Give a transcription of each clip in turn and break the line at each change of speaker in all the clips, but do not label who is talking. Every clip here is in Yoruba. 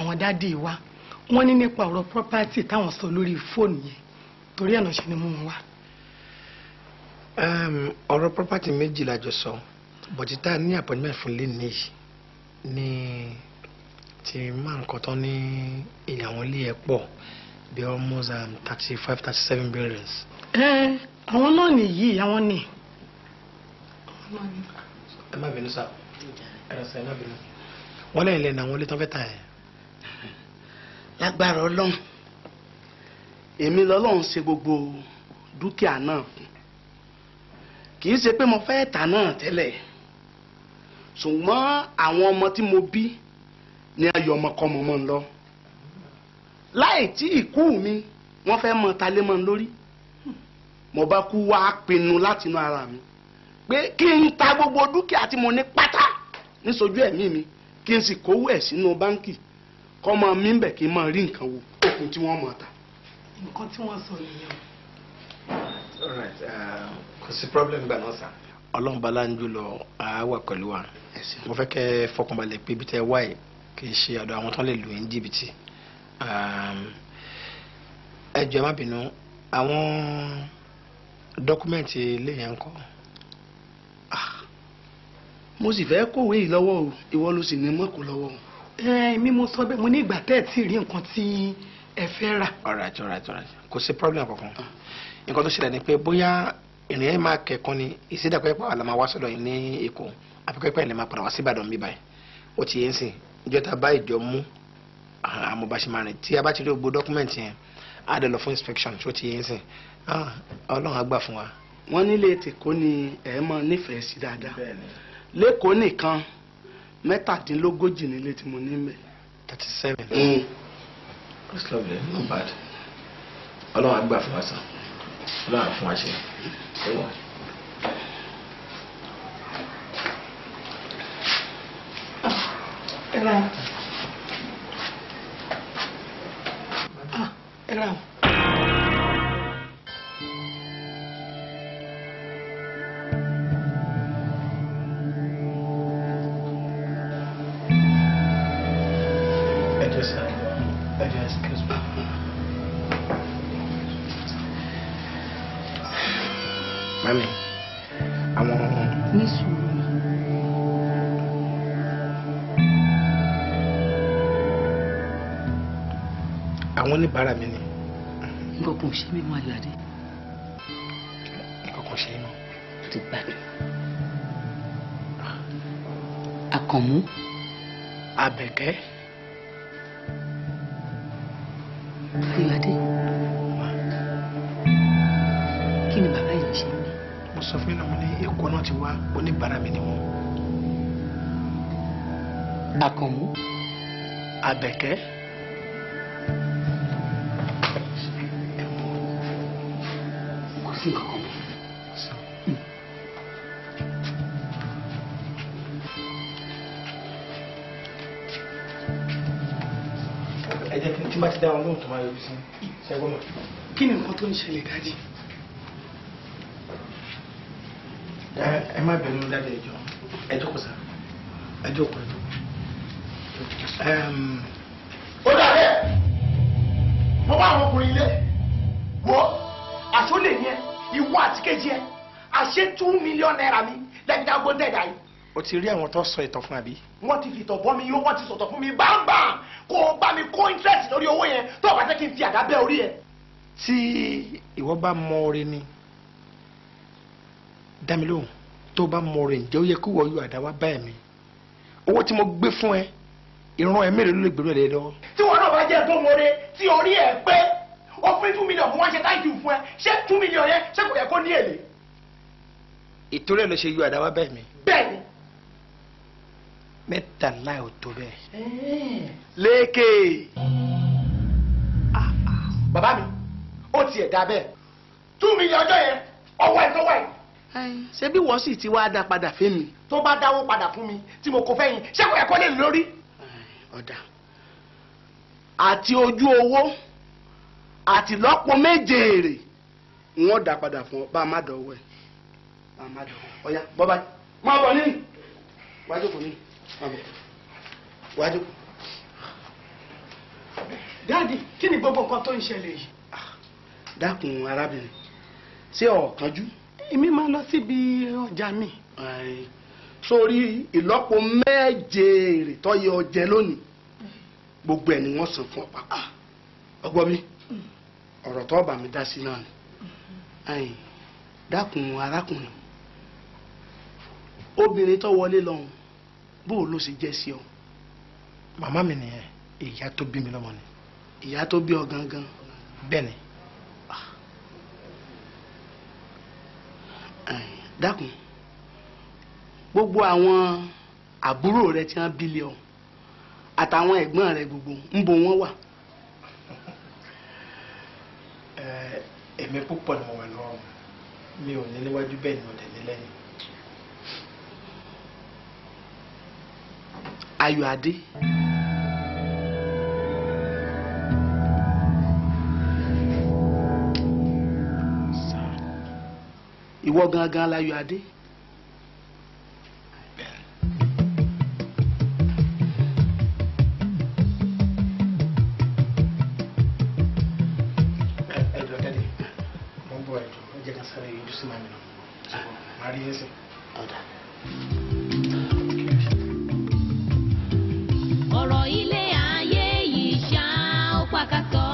Àwọn daddy wa wọ́n ní nípa ọ̀rọ̀ property táwọn sọ lórí fóònù yẹn, torí ẹ̀ náà ṣe ni mú wọn wá.
Ọ̀rọ̀ property méjì la jọ sọ, but tá a ní appointment fún lẹ́nu yìí ní ti máa ń kọ́ tán ní ìyàwó ilé ẹ̀ pọ̀ bí almost 35, 37 billions.
Àwọn náà nìyí, àwọn ni.
Ẹ má bínú sá, ẹ rẹ sá, ẹ má bínú. Wọ́n lẹ́yìn lẹ́nu àwọn ilé tán fẹ́ tà ẹ̀.
Lágbára Ọlọ́run, èmi lọ́lọ́run ṣe gbogbo dúkìá náà fún. Kì í ṣe pé mo fẹ́ tà náà tẹ́lẹ̀, ṣùgbọ́n àwọn ọmọ tí mo bí ní ayọ̀ ọmọkọ́mọ mọ́ ń lọ. Láì tí ìkú mi, wọ́n fẹ́ mọ talé mọ́ ń lórí. Mo bá kú wá pinnu láti inú ara mi pé kí n ta gbogbo dúkìá tí mo ní pátá níṣojú ẹ̀mí mi, kí n sì kówó ẹ̀ sínú báńkì kọ́ mọ mi ń bẹ̀ kí n mọ rí nǹkan wo okùn tí wọ́n mọ̀ ta.
Nǹkan tí wọ́n sọ nìyẹn.
All right, kò sí problem gbà náà sá. Ọlọ́run bá láńjú lọ, àá wà pẹ̀lú wa. Mo fẹ́ kẹ́ ẹ fọkànbalẹ̀ pé ibi tẹ́ ẹ wá yìí kì í ṣe ọ̀dọ̀ àwọn tó lè lù yín jìbìtì. Ẹ jọ̀ọ́ ẹ má bínú, àwọn dọ́kúmẹ̀ntì ilé yẹn ń kọ́.
Mo sì fẹ́ kówé yìí lọ́wọ́ o, ìwọ ló sì ní mọ́kò lọ́wọ́ o.
Èmi mo sọ bẹ́ẹ̀, mo ní ìgbà tẹ́ ẹ̀ tí ì rí nǹkan tí ẹ fẹ́ rà.
All right, all right, all right. Kò sí problem kankan. Nǹkan tó ṣẹlẹ̀ ni pé bóyá ìrìn ẹ̀ máa kẹ̀kan ni ìsídàpẹ́ pàwọn àlàmà wá sọ́dọ̀ yìí ní Èkó, àbíkọ́ pẹ́ lè máa padà wá sí Ìbàdàn bí báyìí. Ó ti yẹn sìn, ìjọ ta bá ìjọ mú àmọ́ bá ṣe máa rìn tí a bá ti rí gbogbo dọ́kúmẹ̀ntì yẹn, á dẹ̀ lọ fún inspection tó ti yẹn sìn. Ọlọ́run á gbà fún wa.
Wọ́n nílé tèkó ni ẹ̀ mọ́ nífẹ̀ẹ́ sí dáadáa. Lẹ́kọ̀ọ́ nìkan 37 nílé tí mo ní mẹ́.
37. That's lovely, not bad. Ọlọ́run á gbà fún wa sàn. Ọlọ́run á fún wa ṣe.
Ẹ ra ẹ ra o.
Ẹ jọ̀ọ́ sir, ẹ jọ̀ọ́ excuse me. Mami, àwọn.
Ní sùúrù.
Àwọn oníbàárà mi ni.
Nǹkan kan ò ṣe mí mọ́, Ayọ̀adé.
Nǹkan kan ṣe é mọ́.
Mo ti gbádùn. Àkànmú.
Àbẹ̀kẹ́.
Ayọ̀adé. Kí ni bàbá yìí ṣe mí?
Mo sọ fún yín náà, mo ní Èkó náà ti wá, oníbàárà mi ni wọ́n.
Àkànmú.
Àbẹ̀kẹ́.
Kò sí nǹkan kan mọ́.
Ẹ jẹ́ kí n tí bá ti dá wọn lóhùn tó máa yọjú sí ṣẹ́gbọ́n mọ̀.
Kí ni nǹkan tó ń ṣẹlẹ̀ dájí?
Ẹ má bínú dáadé, ẹ jọ̀ọ́. Ẹ jókòó sá. Ẹ jókòó, ẹ jókòó.
Ó dà bẹ́ẹ̀, mo bá àwọn ọkùnrin ilé wo àṣọ lè ní ẹ, ìwọ àti kejì ẹ, àṣé 2 million naira mi lẹ́yìn dágbó dẹ̀dá yìí.
O ti rí àwọn tó sọ ìtàn fún àbí?
Wọ́n ti fìtọ̀ bọ́ mi yó, wọ́n ti sọ̀tọ̀ fún mi bámbàm, kó o bá mi kó interest lórí owó yẹn tó o bá jẹ́ kí n fi àdá bẹ́ orí ẹ.
Tí ìwọ bá mọ oore ni, dá mi lóhùn, tó bá mọ oore, ǹjẹ́ ó yẹ kí wọ́n yọ àdá wá bá ẹ̀mí? Owó tí mo gbé fún ẹ, ìran ẹ mélòó ló lè gbèrú ẹ lé lọ́wọ́?
Tí wọn náà bá jẹ́ tó mọ oore tí orí ẹ pé o fún 2 million fún wọn ṣe táìtì fún ẹ, ṣé 2 million yẹn ṣé kò yẹ kó ní èlé?
Ìtorí ẹ ló ṣe yọ àdá wá bá ẹ̀mí.
Bẹ́ẹ̀ni.
13 ò tó bẹ́ẹ̀.
Lékè. Bàbá mi, ó tiẹ̀ dá bẹ́ẹ̀. 2 million ọjọ́ yẹn, ọwọ́ ẹ̀ tọ́wọ́ ẹ̀.
Ṣé bí wọ́n sì ti wá dá padà fún mi?
Tó bá dáwó padà fún mi tí mo kò fẹ́ yín, ṣé kò yẹ kó lè lórí?
Ọ̀dà. Àti ojú owó àti lọ́pọ̀ méje èrè wọ́n dá padà fún ọ, bá a má dọ̀wọ́ ẹ̀. Bá a má dọ̀wọ́. Ọ̀yá, bọ́ báyìí. Má bọ̀ ní. Wájú kò ní. Má bọ̀. Wájú.
Daddy, kí ni gbogbo nǹkan tó ń ṣẹlẹ̀ yìí?
Dákun arábìnrin, ṣé o kánjú?
Èmi máa lọ síbi ọjà mi.
Sórí ìlọ́po méje èrè tó yẹ ọ jẹ lónìí, gbogbo ẹ̀ ni wọ́n san fún ọ papọ̀. Ọgbọ́n mi, ọ̀rọ̀ tó bá mi dá sí náà ni. Dákun arákùnrin, obìnrin tó wọlé lọ́hùn, bó o ló ṣe jẹ́ sí ọ?
Màmá mi nìyẹn, ìyá tó bí mi lọ́mọ ni.
Ìyá tó bí ọ gangan?
Bẹ́ẹ̀ ni.
Dákun, gbogbo àwọn àbúrò rẹ tí wọ́n bí lé ọ àtàwọn ẹ̀gbọ́n rẹ gbogbo ń bo wọn wà?
Èmi púpọ̀ ni mo wà lọ́wọ́, mi ò ní níwájú bẹ́ẹ̀ ni mo dẹ̀ ní lẹ́yìn.
Ayọ̀adé. Ìwọ gangan l'Ayọ̀adé.
Ẹ jọ̀ọ́ daddy, mo ń bọ̀, ẹ jọ̀ọ́, ẹ jẹ́ ká sáré yọjú sí màmí náà. Màá rí yín sí.
Ọ̀dà.
Ọ̀rọ̀ ilé ayé yìí ṣá ó pàkàtọ́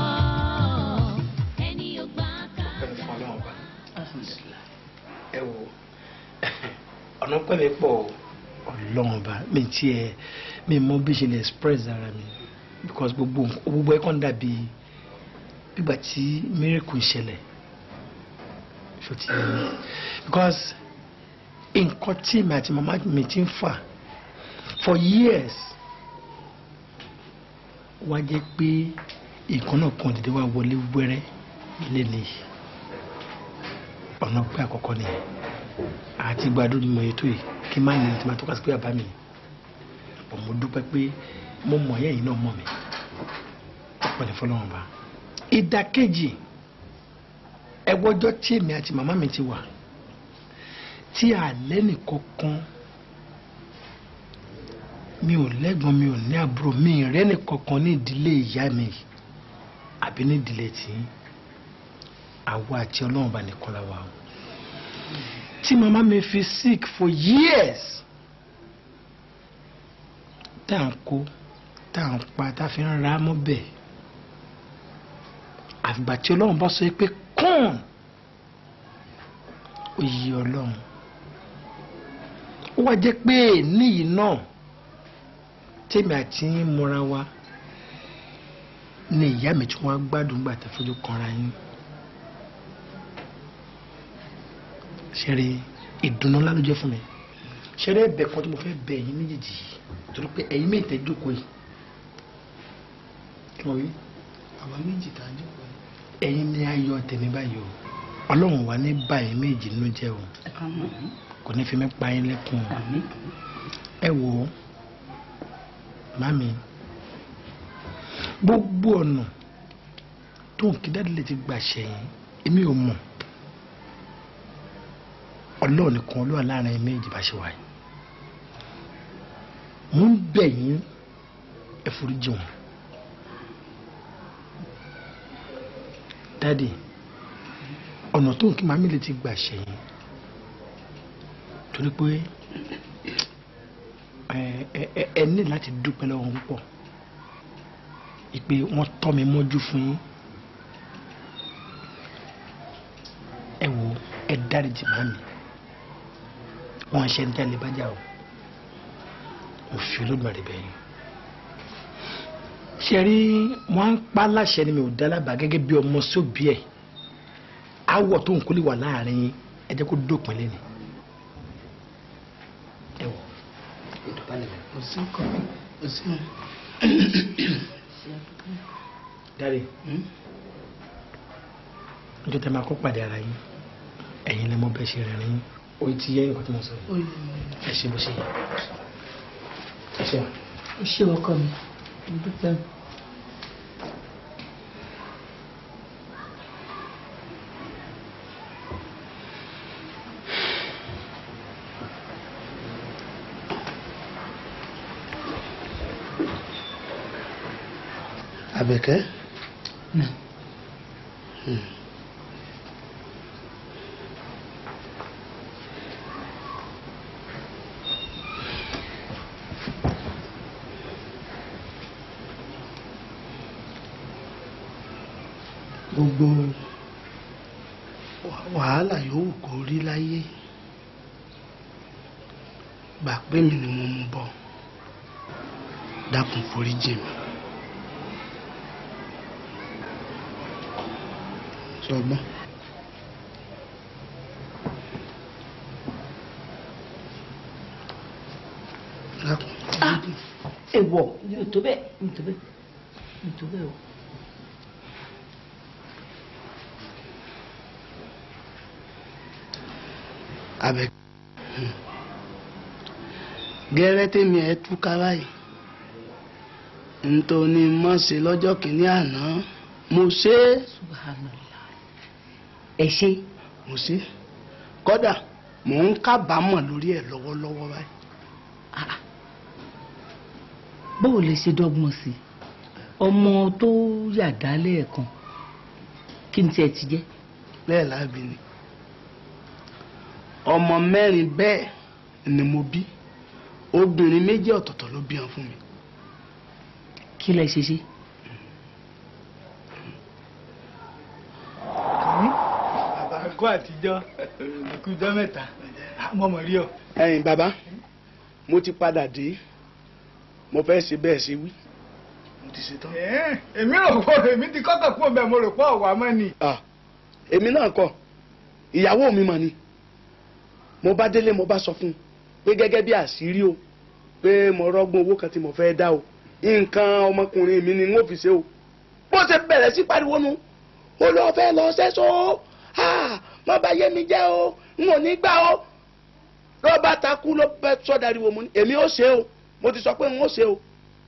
ẹni ò gbà ká.
Ọpẹ́ fún Ọlọ́run ọba. Ẹ wo, ọ̀nà pẹ́ mi pọ̀ o. Ọlọ́run ọba, mi tiẹ̀ mi mọ bí ṣe lè express ara mi because gbogbo gbogbo ẹ̀ kàn dàbí gbígbà tí miracle ṣẹlẹ̀, ṣó ti yé mi? Because nǹkan tí èmi àti màmá mi ti ń fà for years wá jẹ́ pé nǹkan náà kan dédé wá wọlé wẹ́rẹ́ lẹ́nu yìí. Ọ̀nà pé àkọ́kọ́ nìyẹn, àti gbàdúrà mọ̀ ètò yìí kí n má ní tí máa tọ́ka sí pé bàbá mi ni. Bọ̀ mo dúpẹ́ pé mo mọ̀ yẹ́yìn náà mọ̀ mi, ọ̀pọ̀ ní fọlọ́run bá. Ìdàkejì, ẹwọ́jọ́ tí èmi àti màmá mi ti wà tí àlẹ́ nìkankan, mi ò lẹ́gbọ̀n, mi ò ní àbúrò, mi ì rẹ́ nìkankan ní ìdílé ìyá mi àbí ní ìdílé tí àwa àti Ọlọ́run bá nìkan la wà o. Tí màmá mi fi sick for years, tá à ń kó, tá à ń pa, tá a fi ń ra mọ́ bẹ́ẹ̀, àfìgbà tí Ọlọ́run bá sọ pé kàn ó yí Ọlọ́run, ó wá jẹ́ pé níyì náà tèmi àti yín mọ́ra wa ní ìyá mi tí wọ́n á gbádùn gbà tẹ́ fojú kanra yín. Ṣeré ìdùnnú ńlá ló jẹ́ fún mi. Ṣeré ẹ̀bẹ̀ kan tí mo fẹ́ bẹ̀ ẹ̀yin méjèèjì yìí, torí pé ẹ̀yin méjì tẹ́ jókòó yìí, kí wọ́n wí?
Àwa méjì tá a jókòó yìí.
Ẹ̀yin ní ayọ̀ tèmi báyìí o. Ọlọ́run wà ní bá ẹ̀yin méjì nínú jẹ́ o, kò ní fi mí pa yín lẹ́kùn o. Ẹ wò ó màmí, gbogbo ọ̀nà tó ń kí dáàdì lè ti gbà ṣẹ̀yìn èmi ò mọ̀. Ọlọ́run nìkan ló wà láàrin ẹ̀yin méjì bá ṣe wà yìí. Mo ń bẹ̀ yín, ẹ foríjì wọn. Dáàdì, ọ̀nà tó ń kí màmí lè ti gbà ṣẹ̀yìn, torí pé ẹ ní láti dúpẹ́ lọ́wọ́ wọn púpọ̀ ìpè wọ́n tọ́ mi mọ́jú fún yín. Ẹ wo, ẹ dáríjì màmí, wọ́n ṣe ń tẹ́lẹ̀ bájà o, mo fi Olódùmarè bẹ̀ yín. Ṣe rí, wọ́n á ń pa láṣẹ ni, mi ò dá lábàá gẹ́gẹ́ bí ọmọ sóbì ẹ̀. Awọ tó ń kólé wà láàrin yín, ẹ jẹ́ kó dópin lẹ́nu. Ẹ wò, ìdọ̀bálẹ̀ mi.
Kò sí nǹkan, kò sí nǹkan.
Dáre, ọjọ́ tẹ máa kó pàdé ara yín, ẹ̀yin lẹ mọ̀ bẹ́ẹ̀ ṣe rìnrìn yín. O ti yẹ nǹkan tí mo sọ yìí. Ẹ ṣe bó ṣe yẹ. Ẹ ṣe wà.
Ó ṣe ọkọ mi, mo dúpẹ́.
Àbẹ̀kẹ́. Gbogbo wàhálà yòówù kó rí láyé, gbà pé mi ni mo mú bọ̀, dákun foríjì mi. Sọgbọ́n. Dákun foríjì mi.
Èèwọ̀ mi ò tó bẹ́ẹ̀, mi ò tó bẹ́ẹ̀, mi ò tó bẹ́ẹ̀ o.
Abẹ gẹ́rẹ́ tèmi ẹ̀ túká báyìí, ntòní mọ̀ ṣe lọ́jọ́ kìíní àná mo ṣe é.
Subhanallah. Ẹ ṣe.
Mo ṣe, kódà mò ń kábàámọ̀ lórí ẹ̀ lọ́wọ́lọ́wọ́ báyìí.
Báwo lè ṣe dọ́gbọ́n sí i? Ọmọ tó yàdá lẹ́ẹ̀kan kí n tiẹ̀ ti jẹ́.
Bẹ́ẹ̀ láàbì ni, ọmọ mẹ́rin bẹ́ẹ̀ ni mo bí, obìnrin méjì ọ̀tọ̀ọ̀tọ̀ ló bí wọn fún mi.
Kí lẹ ṣe ṣe?
Bàbá kó àtijọ́, ìkújọ́ mẹ́ta, mo mọ̀ rí ọ.
Ẹ̀yin bàbá, mo ti padà dé, mo fẹ́ ṣe bẹ́ẹ̀ ṣe wí, mo ti ṣe tán.
Èmi rò pé èmi ti kọ́kọ́ kúrò bẹ́ẹ̀, mo rò pé ọ̀wà mọ́ ni.
Èmi náà kọ́, ìyàwó mi mọ̀ ni. Mo bá délé, mo bá sọ fún un pé gẹ́gẹ́ bí àṣírí o, pé mo rọ́gbọ́n owó kan tí mo fẹ́ dá o, nǹkan ọmọkùnrin mi ni n ó fi ṣe o. Bó ṣe bẹ̀rẹ̀ sí pariwo nu, ó lọ fẹ́ lọ sẹ́sọ́, má bà yé mi jẹ́ o, n ò ní gbà o. Ló bá takú ló bẹ́ sọ́dariwo, mo ní èmi ó ṣe o, mo ti sọ pé n ó ṣe o.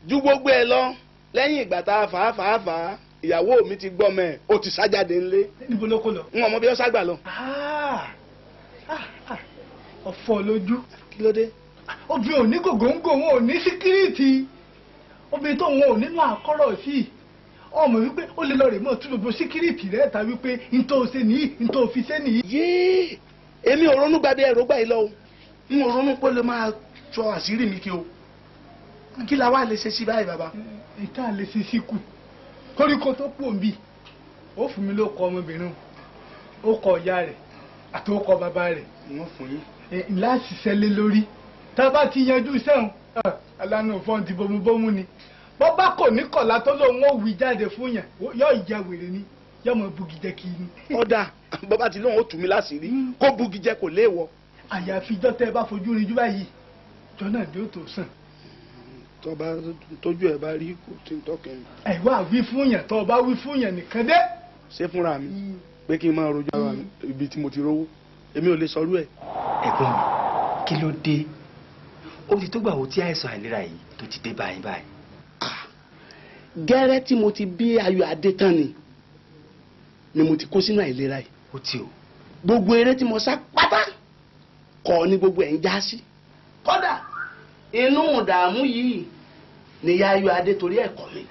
Ju gbogbo ẹ lọ, lẹ́yìn ìgbà tá a fà á fà á fà á, ìyàwó mi ti gbọ́ mẹ́, ó ti sájáde ńlé.
Níbo ló kó lọ?
N ò mọ bí ó ságbà lọ.
Ọ̀fọ̀ lójú.
Kí ló dé?
Obìnrin ò ní gògóńgò, wọn ò ní síkírìtì, obìnrin tó wọn ò nínú àkọ́rọ̀ sí i, ọmọ wípé ó lè lọ rè mọ́ tún gbogbo síkírìtì rẹ̀ ta wípé n tó ṣe nìyí, n tó fi ṣe nìyí.
Yéé, èmi ò ronú gba bí ẹ̀rọ gbà yìí lọ o, n ò ronú pé lè máa sọ àṣírí mi kí o. Kí la wá lè ṣe sí báyìí bàbá?
Ìta lè ṣe sí kù, koríko tó pò ń bì, ó fún mi ló kọ ọmọbìnrin, ó kọ ìyá rẹ̀ àti ó kọ bàbá rẹ̀.
Wọ́n fún yín.
Ńlá ṣiṣẹ́ lé lórí, tá a bá ti yanjú sẹ́wọ̀n alánà fọ́n ti bomubomu ni, bọ́ bá kò ní kọ̀lá tó lóun ó wí jáde fún yàn, yóò ìjà wèrè ni, yóò mọ bugijẹ kí ni.
Ọ̀dà bọ́ bá ti lóun ó tù mí láṣìírí, kó bugijẹ kò léèwọ̀.
Àyàfi ijọ́ tẹ́ ẹ bá fojú rinjú báyìí, jọ náà ni ó tó sàn.
Tọba tójú ẹ bá rí kò tí ń tọkẹ mi.
Ẹ wá wí fún yàn, tọ́ ọ bá wí fún yàn nìkan dé.
Ṣé fúnra mi pé kí n máa rojọ́ ara mi ibi tí mo ti rówó, èmi ò lè sọrú ẹ̀.
Ẹ̀gbọ́n mi, kí ló dé? Ó ti tó gbà wo tí àìsàn àìlera yìí tó ti dé báyìí báyìí.
Gẹ́rẹ́ tí mo ti bí Ayọ̀ Adé tán ni mo ti kó sínú àìlera yìí.
Ó ti o.
Gbogbo eré tí mo sá pátá kọ́ ni gbogbo ẹ̀ ń já sí. Kódà inú ìdààmú yìí ni ìyá Ayọ̀ Adé torí ẹ̀ kọ́ mi.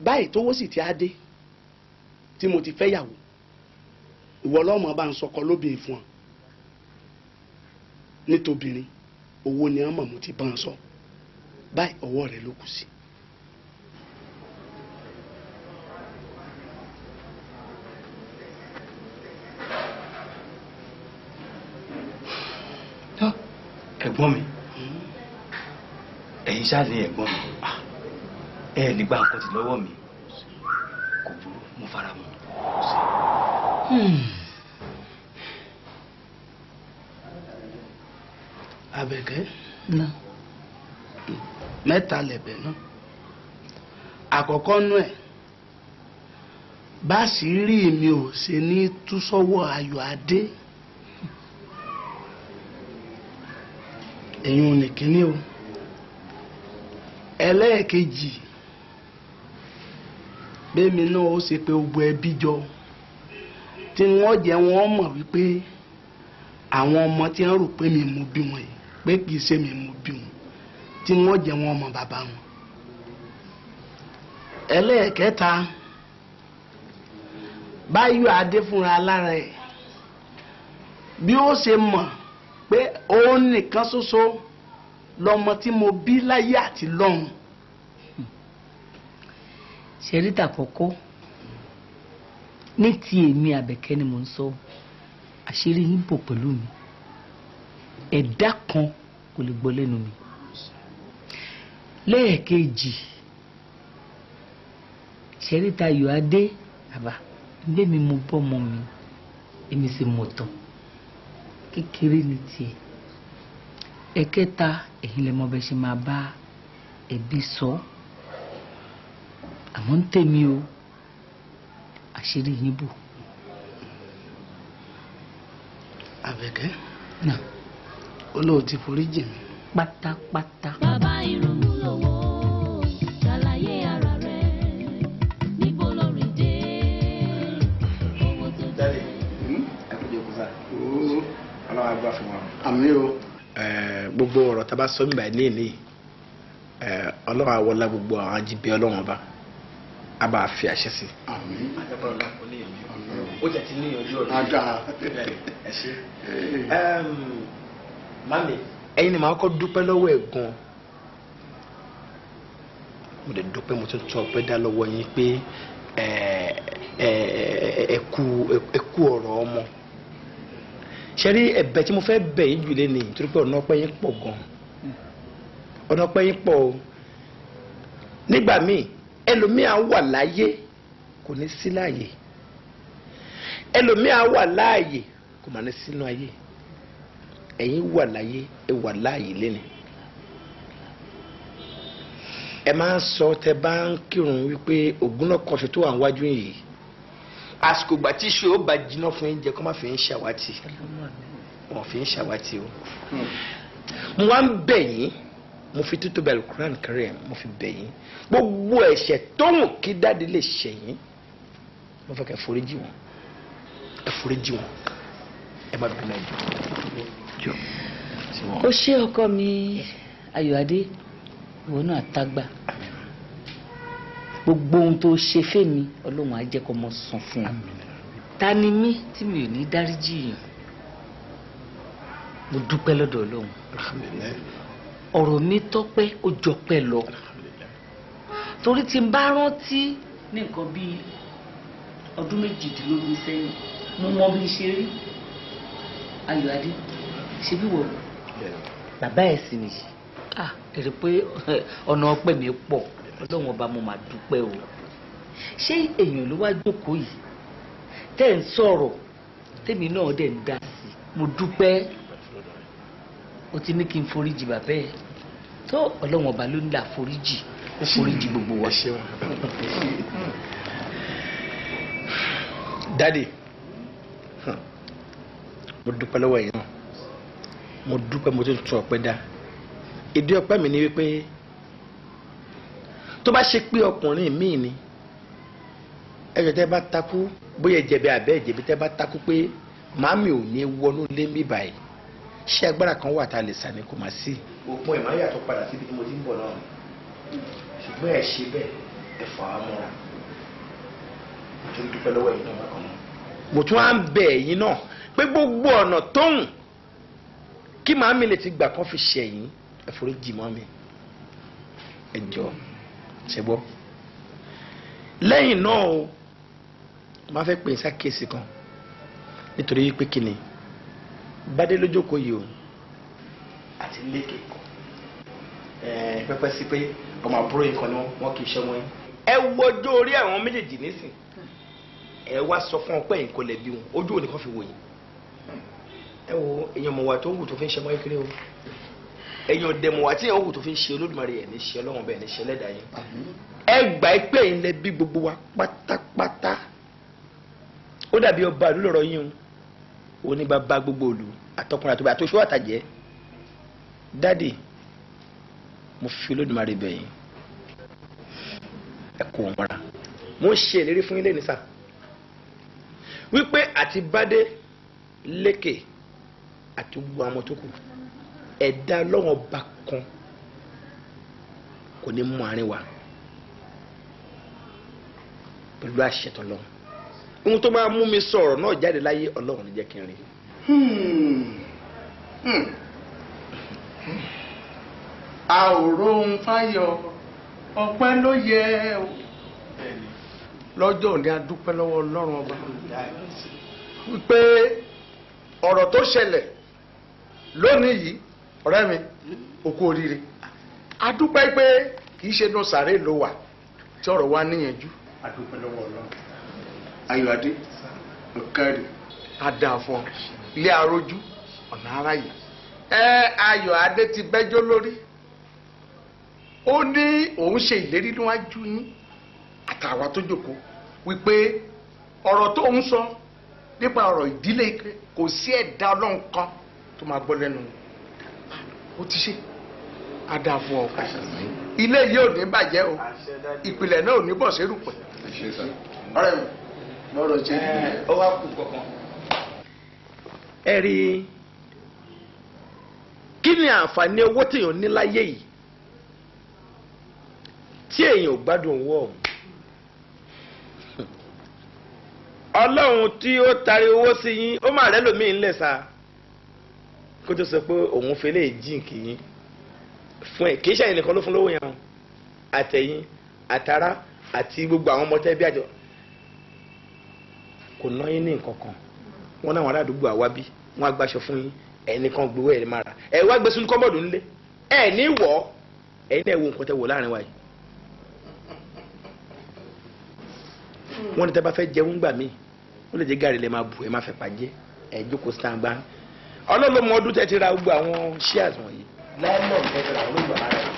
Báyìí tówó sì ti á dé tí mo ti fẹ́ yàwó, ìwọ lọ́mọ bá ń sọkọ lóbìnrin fún ọ. Nítòbìnrin owó ni ọmọ mo ti bá ń sọ, báyìí ọwọ́ rẹ ló kù sí.
Ẹ̀gbọ́n mi, ẹ̀yin ṣáà ní ẹ̀gbọ́n mi, ẹ lè gba nǹkan tì lọ́wọ́ mi, kò burú, mo fara mọ́.
Àbẹ̀kẹ́, mẹ́ta lẹ̀bẹ̀ náà. Àkọ́kọ́ nú ẹ̀, bá sì rí mi ò ṣe ní tú sọ́wọ́ Ayọ̀ Adé. Ẹ̀yin ò ní kíní o. Ẹlẹ́ẹ̀kejì, bẹ́ẹ̀mi náà ó ṣe pé gbogbo ẹbí jọ tí wọ́n jẹ́ wọ́n mọ̀ wípé àwọn ọmọ tí wọ́n rò pé mi mú bí wọn yìí, pé kì í ṣe mi mú bí wọn, tí wọ́n jẹ́ wọ́n mọ̀ bàbá wọn. Ẹlẹ́ẹ̀kẹta, Báyọ̀ Adé fúnra lára ẹ̀ bí ó ṣe mọ̀ pé òun nìkan ṣoṣo lọmọ tí mo bí láyé àti lọ́run.
Ṣẹ̀ríta kọ́kọ́ ní ti èmi Àbẹ̀kẹ́ ni mò ń sọ, àṣírí yín bò pẹ̀lú mi, ẹ̀dá kan kò lè gbọ́ lẹ́nu mi. Lẹ́ẹ̀kejì, ṣẹ̀ríta Ayọ̀adé bàbá ilé mi, mo bọ́mọ mi, èmi sì mọ̀ tán kékeré ní tiẹ̀. Ẹ̀kẹta, ẹ̀yin lẹ mọ̀ bẹ́ ṣe máa bá ẹbí sọ, àmọ́ ń tèmi o, àṣírí yín bò.
Àbẹ̀kẹ́
náà
olóò ti forí jì mí.
Pátápátá.
Bàbá ìrònú lówó, ṣàlàyé ara rẹ̀, níbo lórí dé owó tó
Daddy, ẹ kú jókòó sá. Ọlọ́run á gbà fún wa.
Àmín o.
Gbogbo ọ̀rọ̀ tá a bá sọ nígbà ní ìní, Ọlọ́run á wọlá gbogbo àwọn ajíbẹ́ Ọlọ́run ọba á bá a fi àṣẹ sí.
Àmín.
Ó jẹ́ ti ní ojú ọ̀rọ̀.
Ada.
Ẹ ṣe. Mami, ẹ̀yin ni màá kọ́ dúpẹ́ lọ́wọ́ ẹ̀ gan. Mo lè dúpẹ́, mo tún tún ọpẹ́ dá lọ́wọ́ yín pé ẹ kú ọ̀rọ̀ ọmọ. Ṣé rí ẹ̀bẹ̀ tí mo fẹ́ bẹ̀ yín jù lé ní, torí pé ọ̀nà ọpẹ́ yín pọ̀ gan. Ọ̀nà ọpẹ́ yín pọ̀ o. Nígbà míì, ẹlòmíà wà láyé kò ní sí láàyè. Ẹlòmíà wà láàyè kò mà ní sínú ayé. Ẹ̀yin wà láyé, ẹ wà láàyè lẹ́nu. Ẹ máa ń sọ tẹ bá ń kírun wípé ògùn náà kọṣọ tó wà níwájú yìí, àsìkò ìgbà tí iṣu ó bá jiná fún yín jẹ kó má fi ń ṣàwátì, wọn fi ń ṣàwátì o. Mo wá ń bẹ̀ yín, mo fi títóbi Al-Qur'an Karim mo fi bẹ̀ yín, gbogbo ẹ̀ṣẹ̀ tó wù kí dáàdi lè ṣẹ̀ yín, mo fẹ́ kẹ́ foríjì wọn, ẹ foríjì wọn, ẹ má bínú, ẹ jọ.
Ó ṣé ọkọ mi Ayọ̀adé, ìwọ náà tágbà, gbogbo ohun tó ṣe fẹ́mi Ọlọ́run á jẹ́ kó mọ san fún ọ. Ta ni mí tí mi ò ní dáríjì yàn? Mo dúpẹ́ lọ́dọ̀ Ọlọ́run, ọ̀rọ̀ mi tọ́pẹ́ ó jọpẹ́ lọ, torí tí n bá rántí ní nǹkan bíi ọdún 18 sẹ́yìn, mo mọ bí n ṣe rí. Ayọ̀adé, ṣe bí wọ bàbá ẹ̀ sì nìyí, ah, èrè pé ọ̀nà ọpẹ́ mi pọ̀. Ọlọ́run ọba, mo máa dúpẹ́ o. Ṣé èèyàn ló wá jókòó yìí tẹ́ ń sọ̀rọ̀, tèmi náà dẹ̀ ń dá sí i? Mo dúpẹ́. O ti ní kí n foríjì bàbá ẹ̀ tó, Ọlọ́run ọba ló ń là foríjì, ó foríjì gbogbo wa.
Daddy, mo dúpẹ́ lọ́wọ́ yìí náà, mo dúpẹ́, mo tún tún ọpẹ́ dá. Ìdí ọpẹ́ mi ni wípé tó bá ṣe pé ọkùnrin míì ni ẹjọ tẹ bá takú, bóyá ẹjẹbi àbẹ ẹjẹbi, tẹ bá takú pé màmí ò ní wọnú lé mi báyìí, ṣé agbára kan wà tá a lè sàn ní kò má sí. Òpin ẹ̀ máa yàtọ̀ padà síbi tí mo ti ń bọ̀ náà, ṣùgbọ́n ẹ ṣe bẹ́ẹ̀, ẹ fà á mọ́ra. Mo tún dúpẹ́ lọ́wọ́ ẹ̀yin náà bákan náà. Mo tún á ń bẹ̀ ẹ̀yin náà pé gbogbo ọ̀nà tóhùn kí màmí lè ti gbà kán fi ṣẹ̀yìn, ẹ foríjì mọ́ mi, ẹ jọ̀ọ́, ṣe gbọ́. Lẹ́yìn náà o, máa fẹ́ pè é sákèsì kan, nítorí pé kí ni Bádé lójókòó yìí o àti Lékè pẹpẹ sí pé ọmọ àbúrò yìí kan ni wọn kì í ṣe wọn yín. Ẹ wo ọjọ́ orí àwọn méjèèjì nísìn, ẹ wá sọ fún ọ pé ẹ̀yin kò lè bí wọn, ojú òní kan fi wò yín. Ẹ wo èèyàn mọ̀wá tó wù tó fi ń ṣe ọmọ kékeré o, èèyàn ọ̀dẹ̀ mọ̀wá tí èèyàn wù tó fi ń ṣe Olódùmarè, ẹ̀ ní ṣe Ọlọ́run bẹ́ẹ̀ ní ṣe ẹlẹ́dàá yín. Ẹ gbà ẹ pé ẹ̀yin lẹ bí gbogbo wa pátápátá. Ó dàbí ọba ìlú lọ́rọ̀ yín o, òní bàbá gbogbo òlu, àtọkùnrin àtọkùnrin àtọṣọ àtàjẹ́. Dádì, mo fi Olódùmarè bẹ̀ yín, ẹ kó wọn mọ́ra. Mo ń ṣe ìlérí fún yín lẹ́ni sá wípé àti Bádé, Lékè àti gbogbo àwọn tó kù, ẹ̀dá Ọlọ́run ọba kan kò ní mú àárín wa. Pẹ̀lú àṣẹ tọ́lọ́run, ohun tó máa mú mi sọ̀rọ̀ náà jáde láyé, Ọlọ́run ní jẹ́ kí n rí.
A ò róhun fáyọ̀, ọpẹ́ ló yẹ o. Lọ́jọ́ òní a dúpẹ́ lọ́wọ́ Ọlọ́run ọba wípé ọ̀rọ̀ tó ṣẹlẹ̀ lónìí yìí, ọ̀rẹ́ mi, o kú oríire. A dúpẹ́ pé kì í ṣe inú sàréè ló wà tí ọ̀rọ̀ wa níyànjú. A dúpẹ́ lọ́wọ́ Ọlọ́run. Ayọ̀adé, ọ̀kẹ́rì, a dáa fún ọ, ilé arójú ọ̀nà aráyè. Ẹ Ayọ̀adé ti bẹ́jọ́ lórí, ó ní òun ṣe ìlérí níwájú yín àtàwa tó jókòó wípé ọ̀rọ̀ tó ń sọ nípa ọ̀rọ̀ ìdílé, kò sí ẹ̀dá Ọlọ́run kan tó máa gbọ́ lẹ́nu. Ó ti ṣe, á dáa fún ọ. Ilé yìí ò ní bàjẹ́ o, ìpìlẹ̀ náà ò ní bọ̀ sérùpẹ̀. Ọ̀rẹ́ mi, lọ́rọ̀ ṣe.
Ó wá kú kankan. Ẹ rí i, kí ni àǹfààní owó téèyàn ní láyé yìí tí èèyàn ò gbádùn owó ọ̀hún? Ọlọ́run tí ó tarí owó sí yín, ó máa rẹ́ lòmíì ńlẹ̀ sa kó tó sọ pé òun fi lè jíǹkì yín fún ẹ. Kì í ṣàyìn nìkan ló fún lówó yẹn o, àtẹ̀yìn àtàrà àti gbogbo àwọn ọmọ tẹ́bí àjọ kò ná yín ní nǹkan kan. Wọn náà wọn ará àdúgbò àwa bí wọn agbáṣọ fún yín, ẹnìkan gbowó ẹ máa rà, ẹ wá gbé sínú kọ́bọ̀dù ńlẹ̀, ẹ ní wọ̀ ẹ̀yin náà wo nǹkan tẹ́ wò láàrin wa yìí. Wọ́n ní tẹ́ bá fẹ́ jẹun gbà míì, ó lè jẹ́ gàrí lẹ́ máa bù, ẹ máa fẹ́ pàjẹ́, ẹ jókòó sàǹgbà. Ọlọ́lọ́mọ ọdún tẹ́ ti ra gbogbo àwọn shares wọ̀nyí láìlọ́ọ̀ tẹ́ ti ra àwọn olóògbé ara rẹ̀.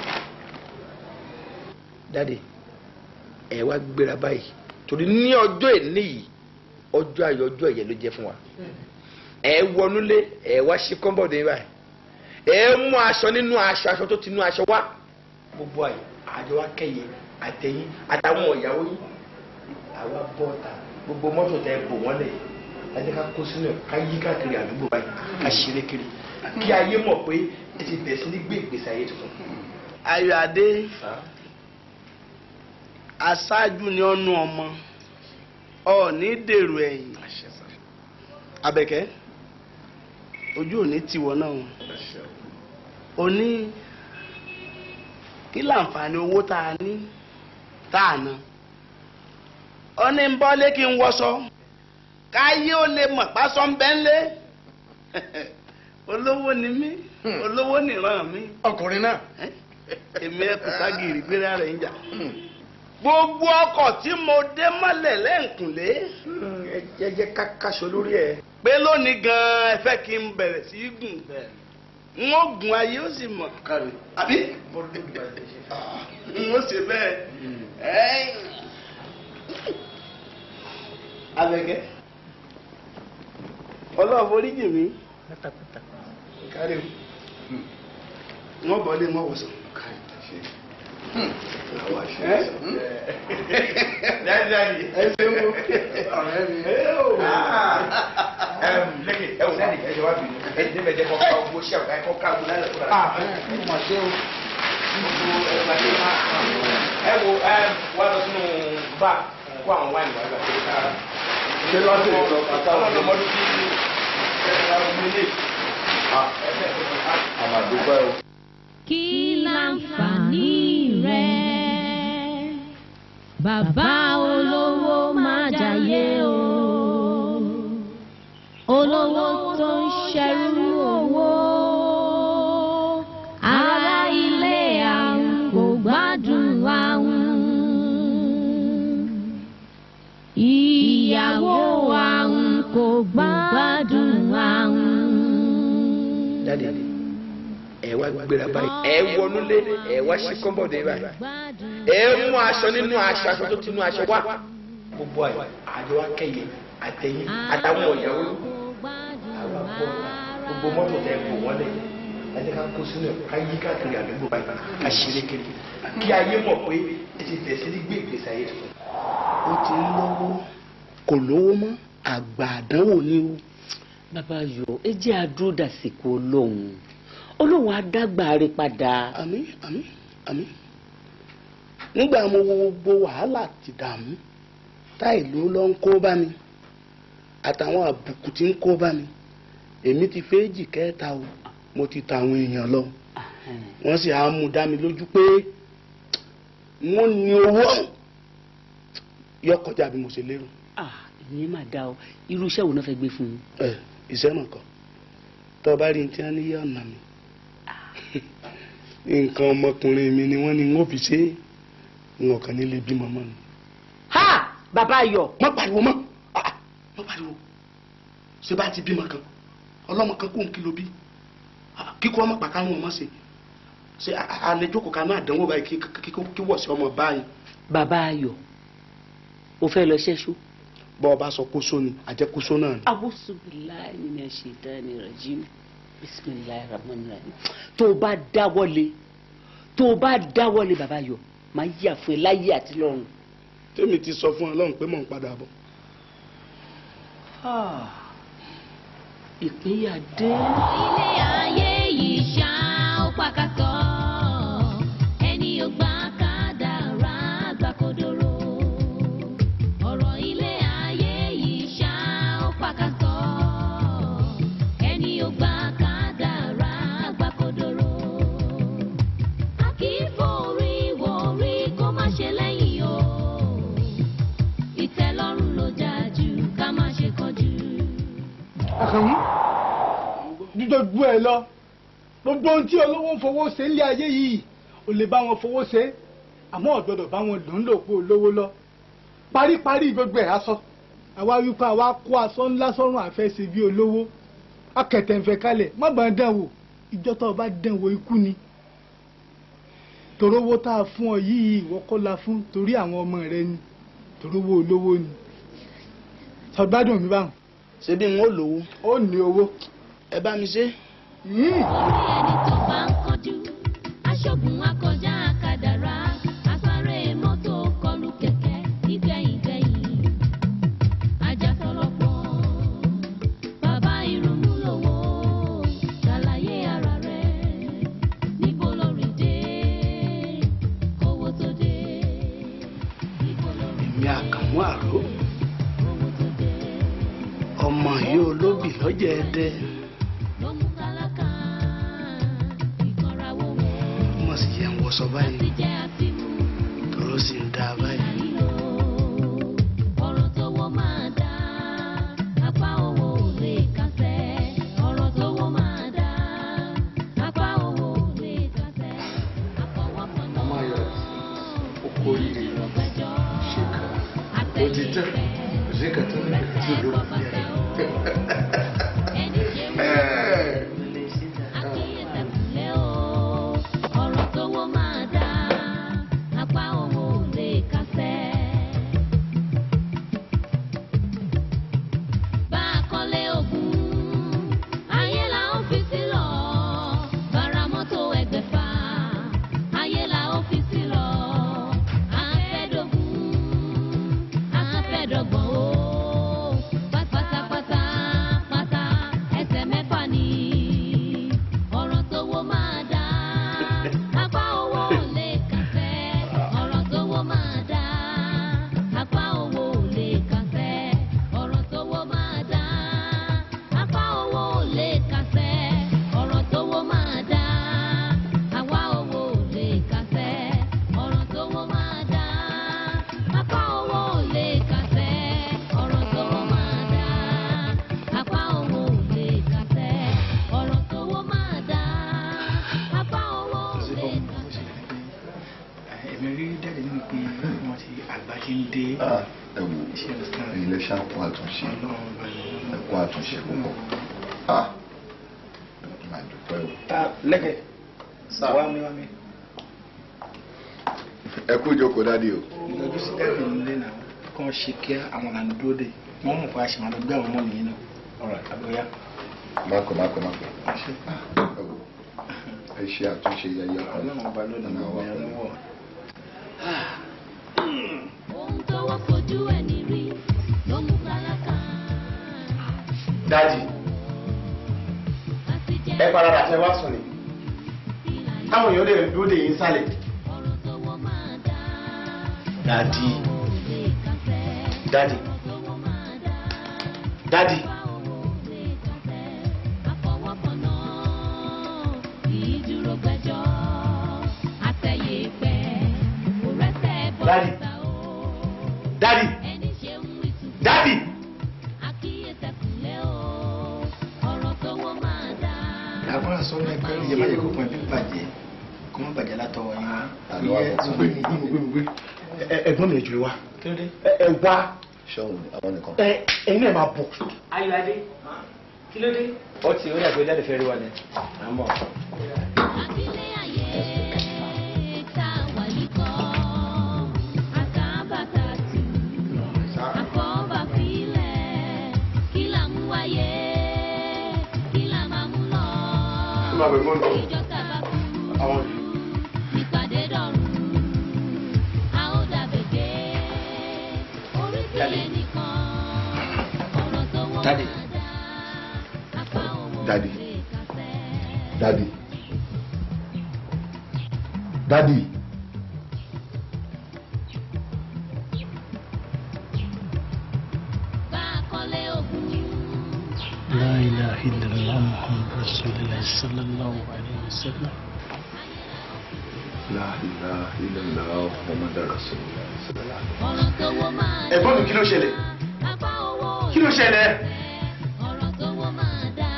Dáde, ẹ wá gbéra báyìí, torí ní ọjọ́ ìní yìí, ọjọ́ ayọ̀, ọjọ́ ẹ̀yẹ ló jẹ́ fún wa. Ẹ wọnúlé, ẹ wá ṣí kọ́ńbọ̀dù yín báyìí, ẹ mú aṣọ nínú aṣọ, aṣọ tó ti nú aṣọ wá. Gbogbo àyè àjọ wa kẹyẹ àtẹ̀yìn àtàwọn ìyàwó yín, àwa bọ́ta gbogbo mọ́tò tẹ bò wọ́n lẹ̀, ẹ jẹ́ ká kó sínú ẹ̀, ká yí káàkiri àdúgbò báyìí, ká ṣeré kiri, kí ayé mọ̀ pé ẹ ti bẹ̀rẹ̀ sí ní gbé ìgbésí ayé tuntun.
Ayọ̀adé, aṣáájú ni ọ̀nù ọmọ, ọ̀ọ́ni dèrò ẹ̀yìn. Àbẹ̀kẹ́, ojú òní tiwọ náà o ní kí láǹfààní owó tá a ní tá a ná. Ó ní ń bọ́lé kí n wọṣọ káyé ó lè mọ̀ pásọ ń bẹ́ ń lé. Olówó ni mí, olówó nìran mi.
Ọkùnrin náà.
Èmi ẹ kò ságìrì gbéra rẹ̀ ń jà. Gbogbo ọkọ̀ tí mo dé mọ́lẹ̀ lẹ́ǹkùnlé.
Ẹ jẹ́ ká káṣọ lórí ẹ̀.
Pé lónìí gan-an ẹ fẹ́ kí n bẹ̀rẹ̀ sí í gùn. N ó gùn, ayé ó sì mọ̀. Àbí? N ó ṣe bẹ́ẹ̀. Àbẹ̀kẹ́, Ọlọ́run foríjì mi. Kárí o. Wọ́n bọ̀ lé wọ́n wọ̀sán.
Ẹ ṣe mú ọ̀rẹ́ mi. Lẹ́kẹ̀ ẹ wò dáàdì, ẹ ṣe wá bínú. Ẹ ti débẹ̀ jẹ́ kọ́ ká gbogbo ṣẹ́ ọ̀gá kọ́ ká gbogbo lálẹ́ kúrò. Ẹ wo wá lọ sínú bá kó àwọn wáìnì wá gbà pé ká.
Ṣé lọ́sẹ̀ ìsọ àtàwọn
ọlọ́mọdún tí
àmàdúpẹ́ o.
Kí láǹfààní rẹ̀, bàbá olówó má jayé o, olówó tó ń ṣẹrú owó, ará ilé àrùn kò gbádùn àrùn, ìyàwó àrùn kò gbádùn àrùn.
Dáàdì, ẹ wá gbéra báyìí, ẹ wọnúlé, ẹ wá ṣí kọ́ńbọ̀dù yín báyìí, ẹ mú aṣọ nínú aṣọ, aṣọ tó ti nú aṣọ wá. Gbogbo àyè àjọ wa kẹyẹ àtẹ̀yìn àtàwọn ìyàwó yín, àwa bọ́ta gbogbo mọ́tò tẹ bò wọ́n lẹ̀, ẹ jẹ́ ká kó sínú ẹ̀, ká yí káàkiri àdúgbò báyìí, ká ṣeré kiri, kí ayé mọ̀ pé ẹ ti bẹ̀rẹ̀ sí ní gbé ìgbésí ayé tuntun.
Ó ti ń lówó, kò lówó mọ́, àgbà àdánwò ni o.
Bàbá yọ, ẹ jẹ́ àdúró dàsìkò Ọlọ́run, Ọlọ́run á dágbà rẹ̀ padà.
Àmín, àmín, àmín. Nígbà mo wo gbogbo wàhálà àti ìdààmú Táì ló lọ ń kó bá mi àtàwọn àbùkù tí ń kó bá mi. Èmi ti fẹ́ẹ́jì kẹta o, mo ti ta àwọn èèyàn lọ, wọ́n sì á mú dá mi lójú pé wọ́n ní owó yọ kọjá bí mo ṣe lérò.
Ìyẹn máa dá o. Irú iṣẹ́ wo náà fẹ́ gbé fún un?
Ẹ iṣẹ́ náà kọ́, tó o bá rí ní tí wọ́n ní yé ọ̀nà mi, nǹkan ọmọkùnrin mi ni wọ́n ní n ó fi ṣe é, n ò kàn ní lè bímọ mọ́ ni.
Ha! Bàbá Ayọ̀.
Má pariwo mọ́, má pariwo. Ṣé bá ti bímọ kan, ọlọ́mọ kan kó ń kí ló bí, kíkọ́ ọmọ pàkánù ọmọ ṣe ṣe àlejò kò kánú àdánwò báyìí kí wọ̀ sí ọmọ báyìí.
Bàbá Ayọ̀, o fẹ́ lọ ṣẹ́ṣú.
Bọ́ ọ bá sọ kóso ni àjẹkóso náà ni.
Awusubilayi mina shaitani rajim, bisimilayi rahman rahim. Tó o bá dáwọ́lé, tó o bá dáwọ́lé Bàbá Ayọ̀, máa yà fún ẹ láyé àti lọ́run.
Tèmi ti sọ fún Ọlọ́run pé mò ń padà bọ̀.
Ìpínyà dé.
Ilé ayé yìí ṣá ó pàkàtọ̀, ẹni ò gbà kádàrá gbà kódóró. Ọ̀rọ̀ ilé ayé yìí ṣá ó pàkàtọ̀, ẹni ò gbà kádàrá gbà kódóró. A kì í forí wọrí kó má ṣe lẹ́yìn o, ìtẹ́lọ́rùn ló jà jù ká má ṣe kánjú.
Àkànmú, gbogbo ẹ lọ, gbogbo ohun tí olówó ń fowó ṣe nílé ayé yìí ò lè bá wọn fowó ṣe, àmọ́ ò gbọ́dọ̀ bá wọn lò ń lò pé olówó lọ. Paríparí gbogbo ẹ̀ aṣọ, àwa wípé àwa kó aṣọ ńlá sọ́run àfẹ́sẹ̀ bí olówó, akẹ̀tẹ̀ǹfẹ̀ kalẹ̀, má bàa dán wò, ìjọ tó o bá dán wò ikú ni. Torówó tá a fún ọ yìí ìwọ kọ́ la fún, torí àwọn ọmọ rẹ ni, torówó olówó ni. Sọ gbádùn mi báwọn.
Ṣé bí n ó lówó?
Ó ní owó.
Ẹ bá mi ṣe.
Orí ẹni tó bá ń kánjú, aṣọ́gun akọjá kádàrá, asáré mọ́tò kọlù kẹ̀kẹ́ nígbẹ̀yìngbẹ̀yìn. Ajásọlọ́pọ̀, bàbá ìrònú lówó, ṣàlàyé ara rẹ̀, níbo lórí dé, kówó tó dé, níbo lórí dé.
Èmi Àkànmú Àró,
kówó tó dé.
Ọmọ yìí olóbì lọ́jọ́ ẹdẹ.
Ló mú tálákà ìkanra wọ́wọ́.
Wọ́n sì yẹ ń wọṣọ báyìí,
Àti jẹ àti mu.
tòró sì ń dá báyìí.
Ìlò ọ̀rọ̀ tówó máa dá, apá owó ò lè kásẹ̀. Ọ̀rọ̀ tówó máa dá, apá owó ò lè kásẹ̀. Àfọwọ́fọ̀nà
Ọmọ Ayọ̀, ó kú oríire.
ìdúró gbẹ́jọ́.
Ṣèkà ó ti tẹ́ ṣèkà tó ní kàtí olóògùn
Ẹni ṣe wọ́n àkíyèsẹ̀kùnlé o. Ọ̀rọ̀ tówó máa dá, apá owó ò lè kásẹ̀. Bá a kọ́lé ogún, ayé la ó fi sí lọ. Bára mọ́tò ẹgbẹ̀fà, ayé la ó fi sí lọ. Àfẹ́dógún, àfẹ́dọ́gbọ̀n o. Pátápátá pátá ẹsẹ̀ mẹ́fà ni. Ọ̀rọ̀ tówó máa dá, apá owó ò lè kásẹ̀. Ọ̀rọ̀ tówó máa dá, apá owó ò lè kásẹ̀. Ọ̀rọ̀ tówó máa dá, apá owó ò lè kásẹ̀. Ọ̀rọ̀ tówó máa dá, àwa owó ò lè kásẹ̀. Ọ̀rọ̀ tówó máa dá, apá owó ò lè kásẹ̀. Ọ̀rọ̀ tówó máa dá, apá owó ò lè kásẹ̀. Ọ̀rọ̀ tówó máa dá, apá owó ò lè kásẹ̀.
Èmi rí dáàdì nínú pé wọ́n ti àgbà ti ń dé.
Ẹ wò, ilé ṣàkó àtúnṣe, ẹ kó àtúnṣe púpọ̀. Ah, máa dúpẹ́ o.
Lẹ́kẹ̀, wá mi wá mi.
Ẹ kú ìjókòó dádì o.
Ìlọjú sí dáàdì nílé náà kàn ṣe kíá, àwọn là ń dúró dè. Wọ́n mọ̀ pé a ṣì máa lọ gbé àwọn ọmọ mi náà. Ọ̀rọ̀ àbúyá.
Mákò mákò mákò. Ẹ wò, ẹ ṣe àtúnṣe yẹyẹ kan.
Ọlọ́run ọba ló ní
Ọ̀nà wa
ìgbà
pẹ̀lú.
lọ́wọ́.
Ohun tówó fojú ẹni rí ló mú tálákà.
Dájì,
Àti jẹ
ẹ paradà tẹ wá sùn ni.
ìlà
Táwọn èèyàn lè dúró dè yín sálẹ̀.
ọ̀rọ̀ tówó máa dá.
Dádì.
Owó ò lè kásẹ̀.
Daddy. Daddy. Daddy. Daddy. Daddy.
Àbúrò sọ ní ẹgbẹ́ ìyẹn má yẹ kó pọn ẹbí bàjẹ́ kó má bàjẹ́ látọwọ́ yín wá.
Ẹ̀gbọ́n mi ẹ jùlọ wá. Ẹ wá.
Ṣọ́hun àwọn nìkan.
Ẹ̀yin náà máa bọ̀.
Ayọ̀adé, kí ló dé?
Ó ti ó dàgbé jáde fẹ́ rí wa ni. À ń bọ̀.
Àbílẹ̀ ayé tá a wà yìí kọ́, àtàbàtà tù, àkọ́bà filẹ̀, kí là ń wáyé, kí là máa mú lọ. Ìjọ tàbá kú, ìpàdé dọ̀rùn, a ó dàbẹ̀gẹ́, orí sílẹ̀ nìkan, ọ̀rọ̀ tó wọ́n máa dá, apá owó
Daddy.
lè kásẹ̀.
Daddy. Daddy.
Bá a kọ́lé ogun.
La ilaha illallah Muhammad Rasulullah sallallahu alayhi wa sallam.
La ilaha illallah Muhammad Rasulullah sallallahu alayhi wa
Ọ̀rọ̀ tó wọ́ máa dá.
Ẹ̀gbọ́n mi kí ló ṣẹlẹ̀?
Apá owó
Kí ló ṣẹlẹ̀?
Ọ̀rọ̀ tó wọ́ máa dá.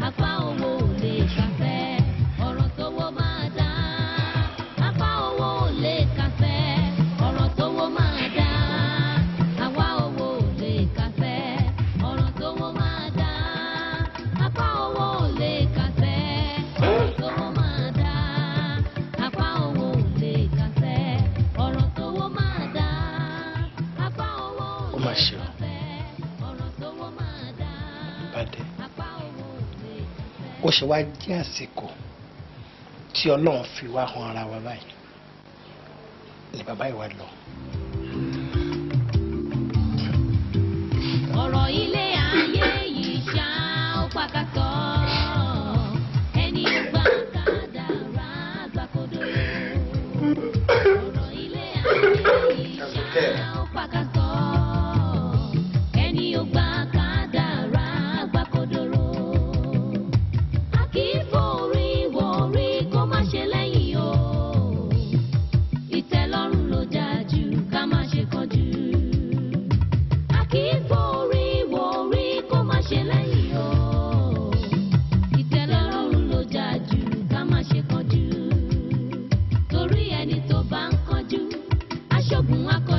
Apá owó ò lè kásẹ̀. Ọ̀rọ̀ tó wọ́ máa dá. Apá owó ò lè kásẹ̀. Ọ̀rọ̀ tó wọ́ máa dá. Àwa owó ò lè kásẹ̀. Ọ̀rọ̀ tó wọ́ máa dá. Apá owó ò lè kásẹ̀. Ọ̀rọ̀ tó wọ́ máa dá. Apá owó ò lè kásẹ̀. Ọ̀rọ̀ tó wọ́ máa dá. Apá owó ò
Ó mà
lè
ṣe o.
kásẹ̀. Ọ̀rọ̀ tó wọ́ máa dá.
Bàdé.
Apá owó ò lè kásẹ̀.
Ó ṣe wá jẹ́ àsìkò tí Ọlọ́run fi wá han ara wa báyìí ni bàbá yìí wá lọ.
Ọ̀rọ̀ ilé ayé yìí ṣá ó pàkàtọ̀. Ẹni ó gbà kádàrá gbà kodoro. Ọ̀rọ̀ ilé ayé yìí ṣá ó pàkàtọ̀. Ẹni ó gbà kádàrá gbà kodoro. A kì í forí wọrí kó má ṣe lẹ́yìn o. Ìtẹ́lọ́rùn ló dáa jù ká má ṣe kánjú. A kì í forí wọrí kó má ṣe lẹ́yìn o. Ìtẹ́lọ́rùn ló dáa jù ká má ṣe kánjú. Torí ẹni tó bá ń kánjú, aṣọ́gun akọ.